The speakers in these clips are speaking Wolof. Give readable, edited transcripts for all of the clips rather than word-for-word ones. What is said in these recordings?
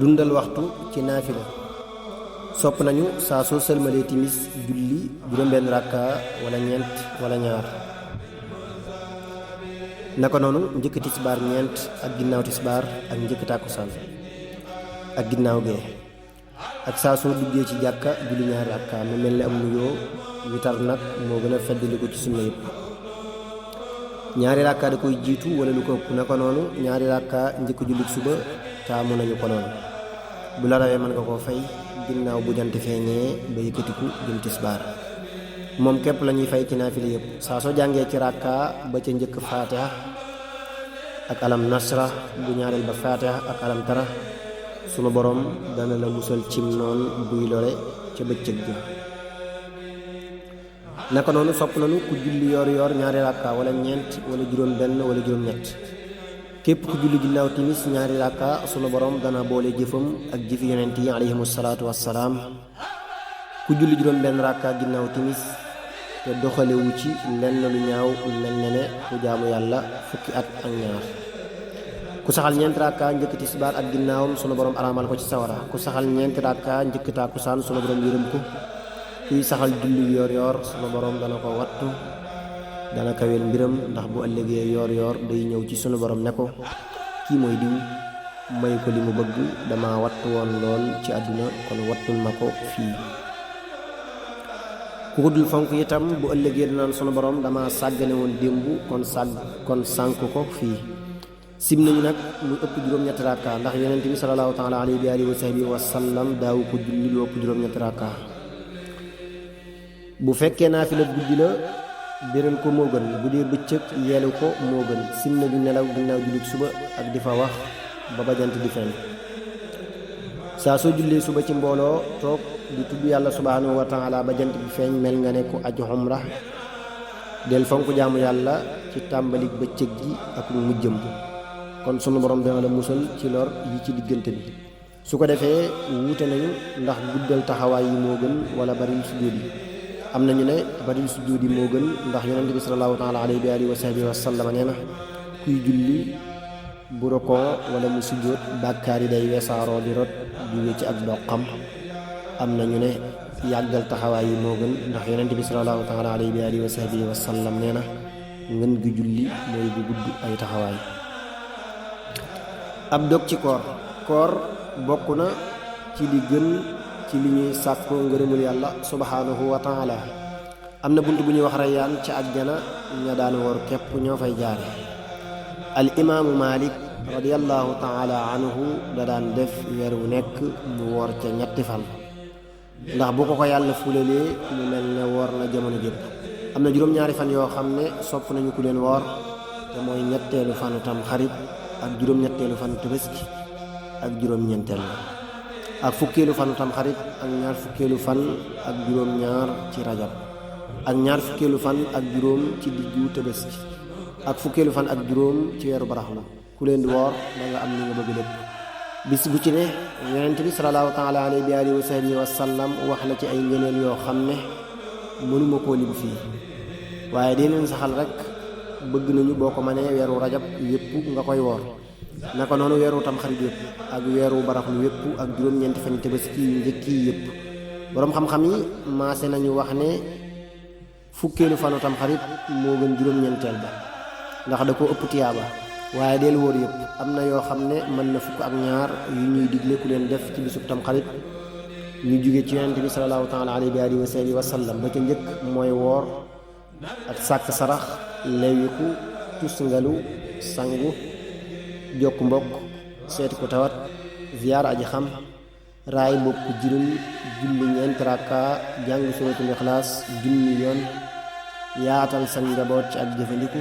dundal waxtu ci naafila sopp nañu saa soo sëlmalee timis julli juróom-benn rakka wala ñeent wala ñaar naka noonu njëkk tisbaar ñeent ak ginnaaw tisbaar ak njëkk tàkkusaan ak ginnaaw gee ak saa soo duggee ci jàkka julli ñaari rakka mu mel ni am nuyoo witar nag moo gën a feddali ko ci sunna yëpp ñaari rakka da koy jiitu wala lu ko ëpp naka noonu ñaari rakka njëkk jullit suba taamu nañu ko noonu bu la rawee mën nga koo fay ginnaaw bu jant feeñee ba yëkkatiku jëm tisbaar moom képp la ñuy fay ci naafila yëpp saa soo jàngee ci rakka ba ca njëkk faatiha ak alam nasra bu ñaareel ba faatiha ak alam tara sunu borom dana la musal cim noon buy lore ca bëccëg bi naka noonu sopp nañu ku julli yoor yoor ñaari rakka wala ñeent wala juróom benn wala juróom ñett képp ku julli ginnaaw timis ñaari rakka sunu borom dana boole jëfam ak jëfi yonent yi alayhimu salaatu wassalaam ku julli juróom benn rakka ginnaaw timis te doxalewu ci lenn lu ñaaw mel ne ku jaamu yàlla fukki at ak ñaar ku saxal ñeent rakka njëkk tisbaar ak ginnaawam sunu borom araamal ko ci sawara ku saxal ñeent rakka njëkk tàkkusaan sunu borom yërëm ko kuy saxal julli yoor yoor sunu borom dana ko wattu dana kawel mbiram ndax bu ëllëgee yoor yoor day ñëw ci sunu borom ne ko kii mooy diw may ko li mu bëgg dama wattu woon lool ci àdduna kon wattul ma ko fii ku ko dul fonk itam bu ëllëgee dinaan sunu borom dama sàggane woon démb kon sànk ko fii sim nañu nag lu ëpp juróom-ñetti rakka ndax yonent bi salallaahu taala alayhi wa sahbihi wa sallam daawu ko julli lu ëpp juróom-ñetti rakka bu fekkee naafila guddi la béral ko moo gën bu dee bëccëg yeelu ko moo gën sim nañu nelaw ginnaaw jullit suba ak di fa wax ba bajant di fen saa soo jullee suba ci mbooloo toog di tudd yàlla subhaanahu wa taala ba jant bi feeñ mel nga ne ku aju umra del fonk jaamu yàlla ci tàmbalik bëccëg gi ak lu mujjëm kon sunu borom dana la musal ci lor yi ci diggante bi su ko defee wuute nañu ndax guddal taxawaay yi moo gën wala baril sujjóot yi am nañu ne baril sujjóot yi moo gën ndax yonent bi salallaahu taala alayhi wa sahbihi wa sallam nee na kuy julli bu rokoo wala mu sujjóot bàkkaar yi day weesaaroo di rot jóge ci ak doqam am nañu ne yàggal taxawaay yi moo gën ndax yonent bi salallaahu taala alayhi wa sahbihi wa sallam nee na ngën gi julli mooy bu gudd ay taxawaay ab dog ci koor bokk na ci li gën ci li ñuy sàkkoo ngërëmul yàlla subhaanahu wa taala am na bunt bu ñuy wax rayyaan ca àjjana ña daan woor képp ñoo fay jaare al imaamu Maalik radiyallahu taala anhu da daan def weer wu nekk mu woor ca ñetti fan ndax bu ko yàlla fulalee mu mel ne woor na jamono jëpp am na juróom-ñaari fan yoo xam ne sopp nañu ku leen woor te mooy ñetteelu fanu tam xarit ak juróom-ñetteelu fanu tabaski ak juróom-ñeenteel ak fukkeelu fanu tam xarit ak ñaar fukkeelu fan ak juróom-ñaar ci rajab ak ñaar fukkeelu fan ak juróom ci diggu tabaski ak fukkeelu fan ak juróom ci weeru baraxlu ku leen di woor da nga am li nga bëgg lépp bis bu ci ne yonent bi salallaahu taala alayhi wa sahbihi wa sallam wax na ci ay ngëneel yoo xam ne mënuma koo lim fii waaye di leen saxal rek bëgg nañu boo ko mënee weeru rajab yépp nga koy woor naka noonu weeru tamxarit yépp ak weeru baraxlu yépp ak juróom-ñeenti fan tabaski yu njëkk yi yépp boroom xam-xam yi maase nañu wax ne fukkeelu fanu tamxarit moo gën juróom-ñeenteel ba ndax da ko ëpp tiyaaba waaye del wóor yëpp am na yoo xam ne mën na fukk ak ñaar yu ñuy digle ku leen def ci bisub tamxarit ñu jóge ci yonent bi salallaahu taala alayhi wa sahbihi wa sallam ba ca njëkk mooy woor ak sàkk sarax lewiku tusngalu sangu jokk mbokk seeti ko tawat ziyaara aji xam raay bopp jirim julli ñeent rakka jàng suratul ixlaas junni yoon yaatal sa njaboot ci ak jëfandiku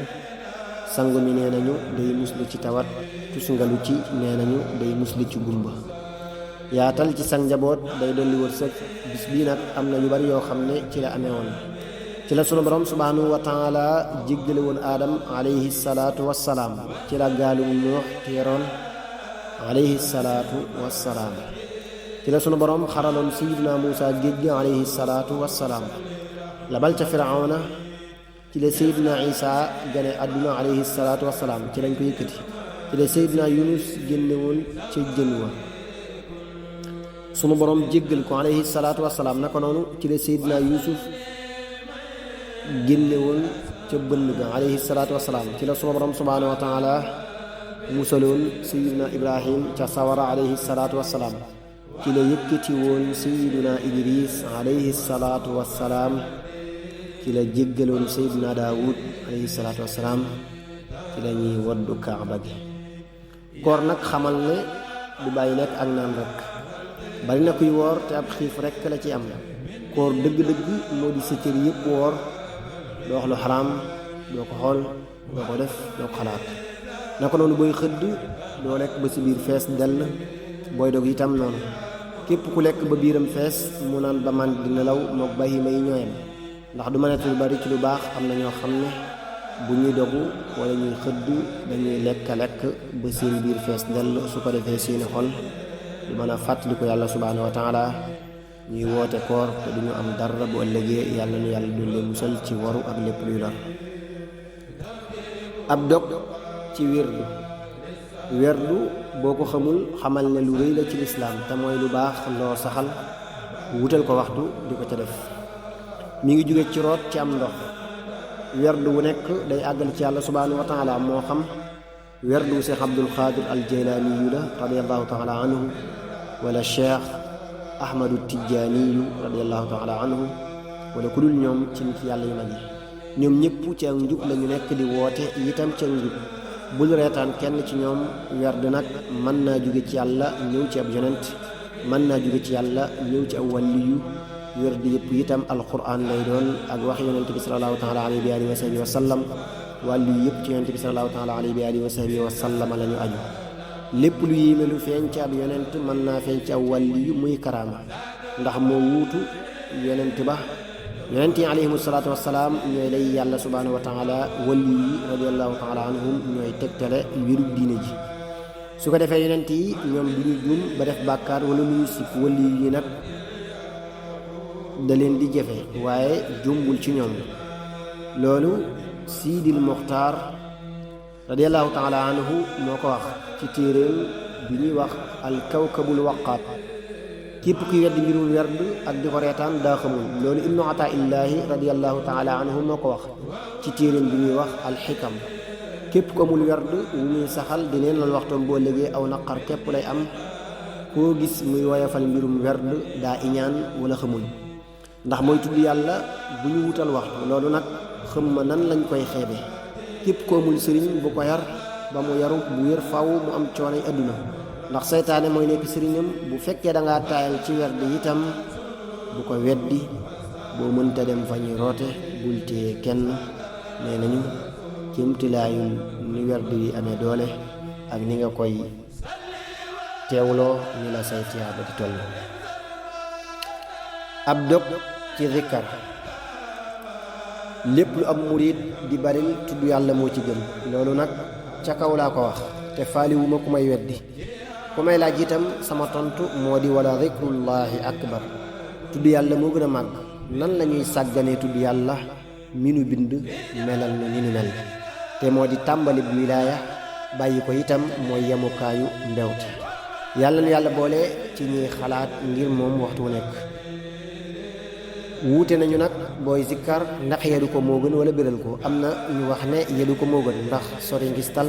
sangu mi nee nañu day muslu ci tawat tusngalu ci nee nañu day muslu ci gumba yaatal ci sa njaboot day dolli wërsëg bis bii nag am na yu bari yoo xam ne ci la amee woon ci la sunu borom subhaanahu wa taala jéggale woon aadam alayhi salaatu wassalaam ci la gaalu Nuux teeroon alayhi salaatu wassalaam ci la sunu borom xaraloon sayyidina Muusa géej gi alayhi salaatu wassalaam labal ca Firawna ci la Seydina Isa gane àdduna alayhi salaatu wassalaam ci lañ ko yëkkati ci la Seydina Yunus génne woon ca jën wa sunu borom jéggal ko alayhi salaatu wassalaam naka noonu ci la Seydina Yuusuf génne woon ca bënn ga alayhi salaatu wassalaam ci la sunu borom subhaanahu wa taala musaloon Seydina Ibrahim ca sawara alayhi salaatu wassalaam ci la yëkkati woon Seydina Idris alayhi salaatu wassalaam ci la jéggaloon Seydina Daawud alayhi salaatu wassalaam ci la ñuy waddu kaaba gi koor nag xamal ne du bàyyi lekk ak naan rek bari na kuy woor te ab xiif rek la ci am koor dëgg-dëgg moo di sa cër yëpp woor doo wax lu xaraam doo ko xool doo ko def doo ko xalaat naka noonu booy xëdd doo lekk ba si biir fees dell booy dog itam noonu képp ku lekk ba biiram fees mu naan ba man di nelaw mook bahima yi ñooyam ndax du mënati lu bari ci lu baax am na ñoo xam ne bu ñuy dogu wala ñuy xëdd dañuy lekk ba seen biir fees dell su ko defee seeni xol du mën a fàttaliku yàlla subhaanahu wa taala ñuy woote koor te duñu am dara bu ëllëgee yàlla nu yàlla doon leen musal ci waru ak lépp luy lor ab dog ci werdu boo ko xamul xamal ne lu rëy la ci lislaam te mooy lu baax loo saxal wutal ko waxtu di ko ca def mi ngi jóge ci root ci am ndox werdu wu nekk day àggal ci yàlla subhaanahu wa taala moo xam werdu Seex Abdul Xaadir al Jaylaaniyu la radiallahu taala anhu wala Cheikh Ahmadu Tijaaniyu radiallahu taala anhu wala ku dul ñoom ci nit yàlla yu mag yi ñoom ñëpp ci ak njub la ñu nekk di woote itam ci ak njub bul reetaan kenn ci ñoom werd nag mën naa jóge ci yàlla ñëw ci ab yonent mën naa jóge ci yàlla ñëw ci ab wàlliyu werd yëpp itam alquran lay doon ak wax yonent bi sallallahu taala alayhi wa alihi wa sahbihi wa sallam wàllu yëpp ci yonent bi sallallahu taala alayhi wa alihi wa sahbihi wa sallam la ñu aju lépp lu yéeme lu feeñ ci ab yonent mën naa feeñ ci ab wàlliyu muy karaama ndax moo wuutu yonent ba yonent yi alayhimu salaatu wassalaam ñooy lay yàlla subhaanahu wa taala wàlliyu yi radiallahu taala anhum ñooy tegtale wérug diine ji su ko defee yonent yi ñoom du ñu juum ba def bàkkaar wala lu ñu sib wàlliyu yi nag da leen di jafe waaye jumbul ci ñoom loolu Siidil Muxtaar radiallahu taala anhu moo ko wax ci téeréem bi ñuy wax al kawkabul waqaat képp kuy weddi mbirum werd ak di ko reetaan daa xamul loolu ibnu ataillaahi radiallahu taala anhu moo ko wax ci téeréem bi ñuy wax al xikam képp ko amul werd wu muy saxal di neen loolu waxtoom boo légee aw naqar képp lay am koo gis muy woyofal mbirum werd daa iñaan wala xamul ndax mooy tudd yàlla bu ñu wutal waxtu loolu nag xam ma nan lañ koy xeebe képp ko amul sëriñ bu ko yar ba mu yaru bu wér faw mu am coonay adduna ndax seytaane mooy nekk sëriñam bu fekkee dangaa taayal ci werd itam bu ko weddi boo mënta dem fa ñuy roote bul téye kenn nee nañu kémtilaayul ni werd yi amee doole ak ni nga koy teewloo ni la say tiyaaba di toll ab dog ci zikkar lépp lu ab murid di baril tudd yàlla moo ci gën loolu nag ca kaw laa ko wax te faaliwuma ku may weddi ku may laaj itam sama tontu moo di wala zikrullahi akbar tudd yàlla moo gën a màgg nan la ñuy sàgganee tudd yàlla mi nu bind melal na ni nu mel te moo di tàmbali bu wilaaya bàyyi ko itam mooy yemukaayu mbewte yàlla nu yàlla boole ci ñuy xalaat ngir moom waxtu wu nekk wuute nañu nag booy zikkar ndax yedu ko moo gën wala biral ko am na ñu wax ne yedu ko moo gën ndax sori ngistal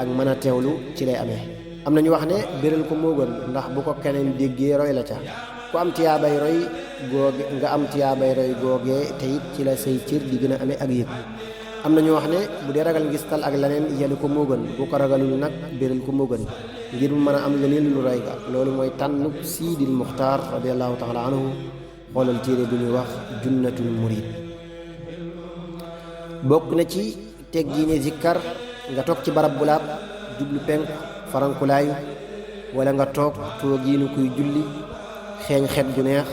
ak mën a teewlu ci lay amee am na ñu wax ne biral ko moo gën ndax bu ko keneen déggee roy la ca ku am tiyaabay roy googe nga am tiyaabay roy googee te it ci la say cër di gën a amee ak yëg am na ñu wax ne bu dee ragal ngistal ak leneen yedu ko moo gën bu ko ragalul nag biral ko moo gën ngir mu mën a am leneen lu roy ga loolu mooy tànn Siidil Muxtaar radiallahu taala anhu xoolal téere bu ñuy wax junnatul murid bokk na ci teggiine zikkar nga toog ci barab bu laab jublu penk farankulaayu wala nga toog toogiinu kuy julli xeeñ xet ju neex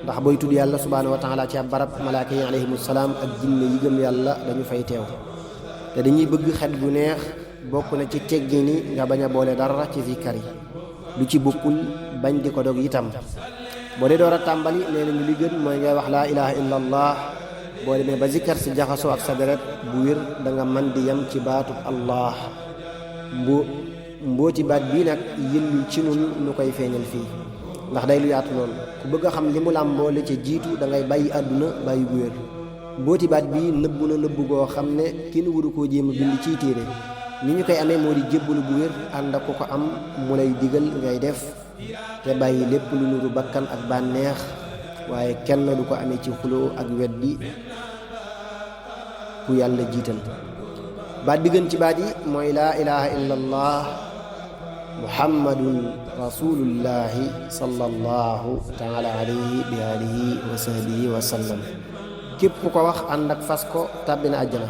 ndax booy tudd yàlla subhaanahu wa taala ci ab barab malaaka yi alayhimu salaam ak jinne yi gëm yàlla dañu fay teew te dañuy bëgg xet gu neex bokk na ci teggiini nga bañ a boole dara ci zikkar yi lu ci bokkul bañ di ko dog itam boo dee door a tàmbali nee nañu li gën mooy ngay wax laa ilaha illa allah boo demee ba zikkar si jaxasoo ak sa deret bu wér da nga man di yem ci baatub allah. mbooti baat bii nag yëllul ci nun nu koy feeñal fii ndax day lu yaatu lool ku bëgg a xam li mu làmboo la ca jiitu da ngay bàyyi àdduna bàyyi gu wér. mbooti baat bii nëbbu na nëbbu goo xam ne kenn waru koo jéem a bind ciy téere ni ñu koy amee moo di jébbalu bu wér ànd ak ku ko am mu lay digal ngay def te bàyyi lépp lu nuru bakkan ak bànneex waaye kenn du ko amee ci xuloo ak weddi ku yàlla jiital. baat bi gën ci baat yi mooy laa ilaha illa allah muhammadun rasulullahi sallallahu taala alayhi bi alihi wa sahbihi wa sallam. képp ku ko wax ànd ak fas ko tàbbi na àjjana.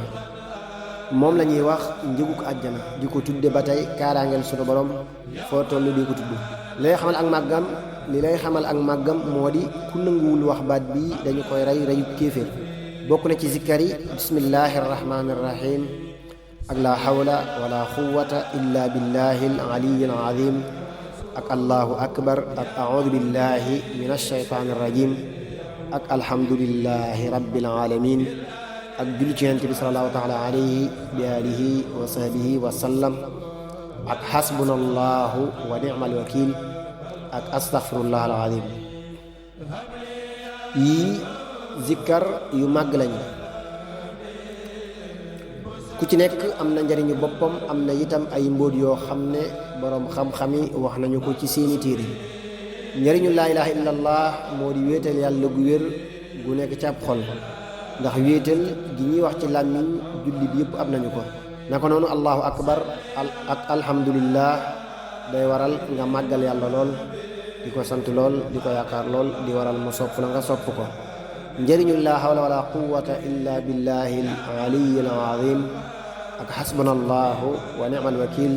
moom la ñuy wax njëguk àjjana di ko tudde ba tey kaaraangeel sunu borom foo toll di ko tudd. li lay xamal ak màggam moo di ku nanguwul wax baat bii dañu koy rey reyu kéeféer. bokk na ci zikkar yi bismillahi arrahmani irrahim ak la hawla wala quwwata illa billahi al aliyi al azim ak allahu akbar ak a'udhu billahi min ash-shaytani rajim ak alhamdulillahi rabbil alamin ak julli ci Yonent bi sallallahu taala alayhi bi alihi wa sahbihi wa sallam ak hasbunallahu wa ni'mal wakil ak astaghfirullah al azim. yii zikkar yu màgg lañu ku ci nekk am na njariñu boppam am na itam ay mbóot yoo xam ne boroom xam-xam yi wax nañu ko ci seeni téere yi. njariñu laa ilaha illallah moo di wéetal yàlla gu wér gu nekk ci ab xol ndax wéetal gi ñuy wax ci làmmiñ jullit yépp am nañu ko. naka noonu allahu akbar ak alhamdulillah day waral nga màggal yàlla lool di ko sant lool di ko yaakaar lool di waral mu sopp la nga sopp ko. njëriñu laa hawla wala quwwata illa billahi al aliyi al azim ak xasbunallahu wa ni'mal wakil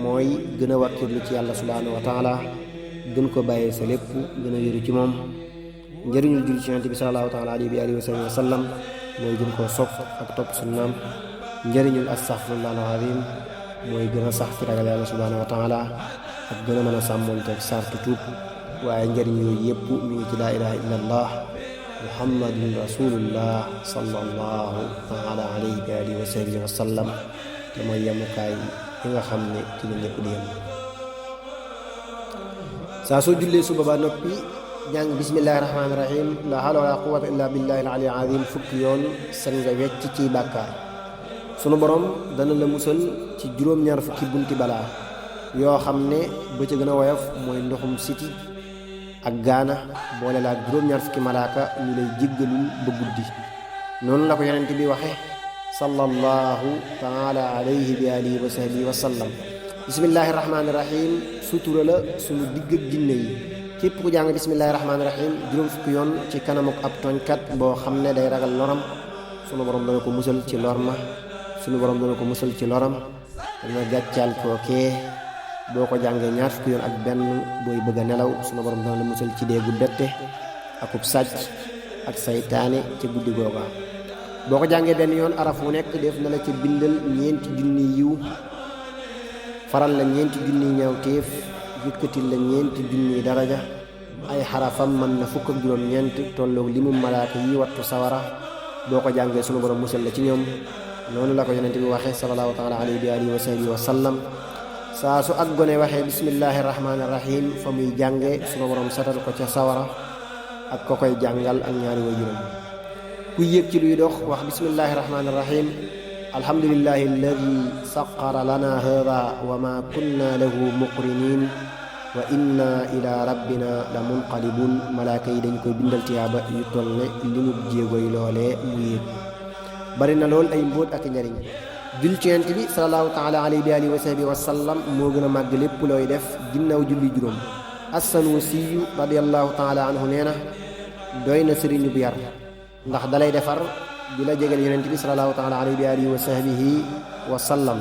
mooy gën a wàkkirlu ci yàlla subhanahu wa taala gën ko bàyyee sa lépp gën a wéru ci moom. njëriñul julli ci Yonent bi sallallahu taala alayhi bi alihi wa sallam mooy gën koo sopp ak topp sunnaam. njëriñul astaghfirullah al azim mooy gën a sax ci ragal yàlla subhanahu wa taala ak gën a mën a sàmmoonteeg sartu tuub. waaye njëriñ yooyu yépp mi ngi ci laa ilaha illa allah muhammadun rasulullah sallallahu taala alayhi wa alihi wa sahbihi wa sallam te mooy yemukaay yi nga xam ne ci la ñëpp di yem. saa soo jullee suba ba noppi jàng bismillahi rahmaani rahim la hawla wala quwwata illa billahi al aliyyil azim fukki yoon seen nga wecc ciy bàkkaar. sunu borom dana la musal ci juróom-ñaar fukki bunti balaa yoo xam ne ba ca gën a woyof mooy ndoxum siti ak gaana boole laa juróom-ñaar fukki malaaka ñu lay jéggalul ba guddi. noonu la ko yonent bi waxe sallallahu taala alayhi bi alihi wa sahbihi wa sallam. bismillahi rahmaani rahim sutura la sunu digg ak jinne yi. képp ku jàng bismillahi rahmaani rahim juróom fukki yoon ci kanamuk ab tooñkat boo xam ne day ragal loram sunu borom dana ko musal ci lor ma sunu borom dana ko musal ci loram dana gàccaal kookee. boo ko jàngee ñaar fukki yoon ak benn booy bëgg a nelaw sunu borom dana la musal ci déegu bette akub sàcc ak saytaane ca guddi googa. boo ko jàngee benn yoon araf wu nekk def na la ca bindal 4 junni yiw faral la 4 junni ñaawteef yëkkatil la 4 junni daraja. ay xarafam mën na fukk ak juróom-ñeent tolloog limu malaaka yi wattu sawara boo ko jàngee sunu borom musal la ci ñoom. noonu la ko yonent bi waxee sallallahu taala alayhi wa alihi wa sahbihi wa sallam. saa su ak gone waxee bismillahi rahmaani rahim fa muy jànge sunu borom satal ko ca sawara ak ko koy jàngal ak ñaari waajuram. ku yéeg ci luy dox wax bismillahi rahmaani rahim alhamdulillahi alladi saqara lana hada wa ma kunna lahu muqrinin wa inna ila rabbina la munqalibun. malaaka yi dañ koy bindal tiyaaba yu toll ne limub jéegoy loolee mu yéeg. bari na lool ay mbóot ak njariñ. julli ci Yonent bi sallallahu taala alayhi bi alihi wa sahbihi wa sallam moo gën a màgg lépp looy def ginnaaw julli juróom. as-Sanusi radiyallahu taala anhu nee na doy na sëriñu bu yar ndax dalay defar di la jegal Yonent bi sallallahu taala alayhi bi alihi wa sahbihi wa sallam.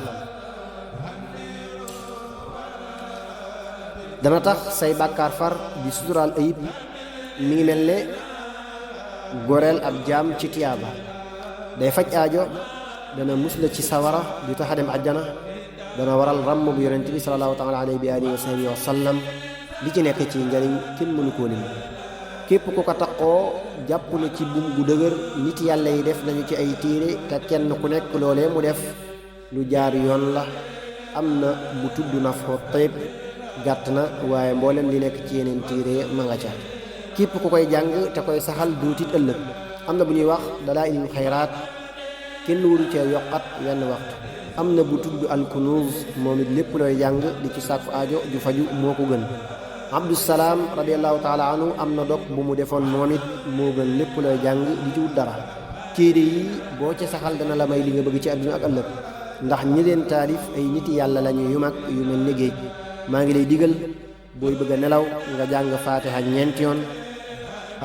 dana tax say bàkkaar far di suturaal ayib mi ngi mel ne goreel ab jaam ci tiyaaba. day faj aajo dana musla ci sawara di tax a dem àjjana dana waral ràmm bu Yonent bi sallallahu taala alayhi bi alihi wa sahbihi wa sallam li ci nekk ci njariñ kenn mënu koo lim. képp ku ko takkoo jàpp na ci buum gu dëgër. nit yàlla yi def nañu ci ay téere te kenn ku nekk loolee mu def lu jaar yoon la. am na bu tudd Nafhu Tayyib gàtt na waaye mboolem li nekk ci yeneen téere ma nga ca. képp ku koy jàng te koy saxal duutit ëllëg. am na bu ñuy wax Dalaa'ilul Xayraat kenn waru cee yokkat wenn waxtu. am na bu tudd Al-Kunuuz moom it lépp looy jàng di ci sàkku aajo ju faju moo ko gën. Abdusalaam radiyallahu taala anhu am na dog bu mu defoon moom it moo gën lépp looy jàng di ci wut dara. téere yi boo ci saxal dana la may li nga bëgg ci àdduna ak ëllëg ndax ñi leen taalif ay niti yàlla lañu yu mag yu mel ni géej. maa ngi lay digal booy bëgg a nelaw nga jàng faatiha ñeenti yoon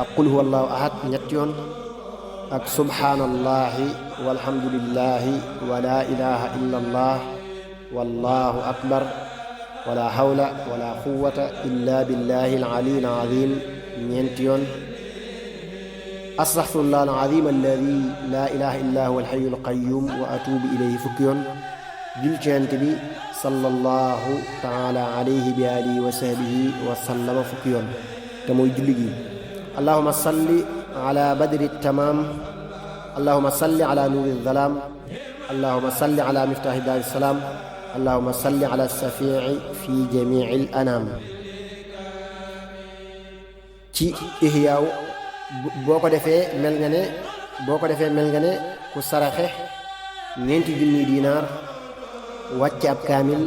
ak qul huwa allahu ahad ñetti yoon ak subhaanallahi walhamdulillahi wa la ilaha illa allah wallahu akbar wala hawla wala quwwata illa billahi al-ali al-azim ñeenti yoon astaghfirullah al-azim alladi la ilaha illa huwa al-hayyu al-qayyum wa atubu ilayhi fukki yoon jul ci Yonent bi sallallahu taala alayhi bi alihi wa sahbihi wa sallama fukki yoon te mooy julli gi. allahumma salli ala badri tamam allahumma salli ala nuri zalaam allahumma salli ala miftahi daari salaam allahumma salli ala safii fi jamii al anam. ci ihyaaw boo ko defee mel nga ne ku saraxe 4,000 dinaar wàcce ab kaamil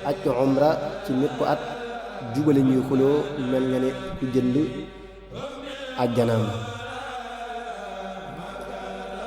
aj umra ci mépp at jubale ñuy xuloo mel nga ne ku jënd ajjanaam.